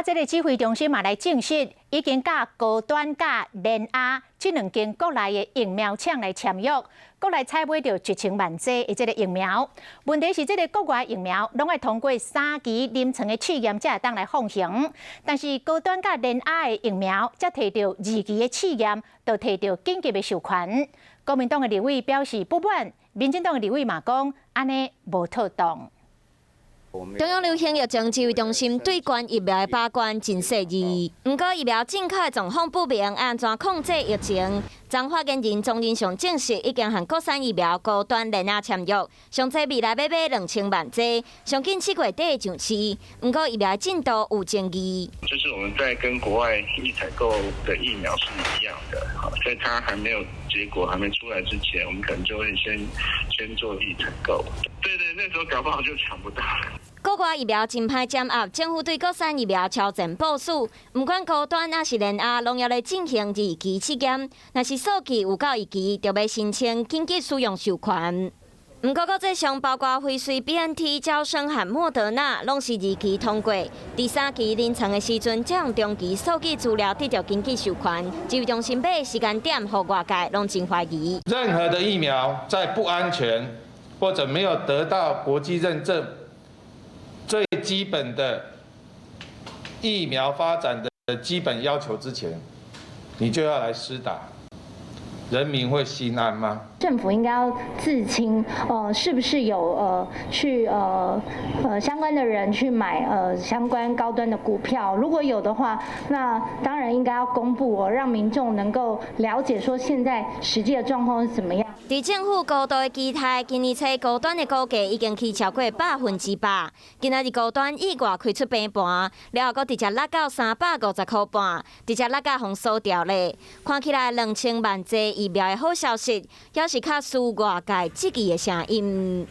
啊，這个指揮中心嘛來證實，已經佮高端佮聯亞這兩間國內的疫苗廠來簽約，國內採買著1000萬劑的這个疫苗。問題是這个國外疫苗攏愛通過三期臨床的試驗才會當來放行，但是高端佮聯亞的疫苗才提著二期的試驗，就提著緊急的授權。國民黨的立委表示不滿，民進黨的立委嘛講，按呢無妥當。中央流行疫情指揮中心對關疫苗的把關真細膩，毋過疫苗進口的狀況不明，按怎控制疫情？昨發言人莊人祥證實，已經和國產疫苗高端聯亞簽約，上濟未來欲買2000萬劑，上緊7月底上市。毋過疫苗進度有爭議。就是我們在跟國外預採購的疫苗是一樣的，好，在它還沒有結果還沒出來之前，我們可能就會先做預採購。對對，那時候搞不好就搶不到。國外疫苗真歹掌握，政府對國產疫苗超前部署，毋管高端抑是聯亞，攏猶咧進行二期試驗。若是數據有夠一期，就欲申請緊急使用授權。毋過國際上包括輝瑞、BNT、嬌生和莫德納，攏是二期通過，第三期臨床的時陣，才用中期數據資料得著緊急授權。指揮中心買的時間點，予外界攏真懷疑。任何的疫苗在不安全或者沒有得到國際認證，最基本的疫苗發展的基本要求之前，你就要來施打，人民會心安嗎？政府應該要自清，是不是有去相關的人去買相關高端的股票？如果有的話，那當然應該要公布哦，讓民眾能夠了解說現在實際的狀況是怎麼樣。佇政府高度的期待，今年初高端的股價已經起超過100%。今仔日高端意外開出平盤，了後閣直接落到350塊半，直接落甲予鎖牢咧。看起來2000萬劑疫苗的好消息，猶是較輸外界質疑的聲音。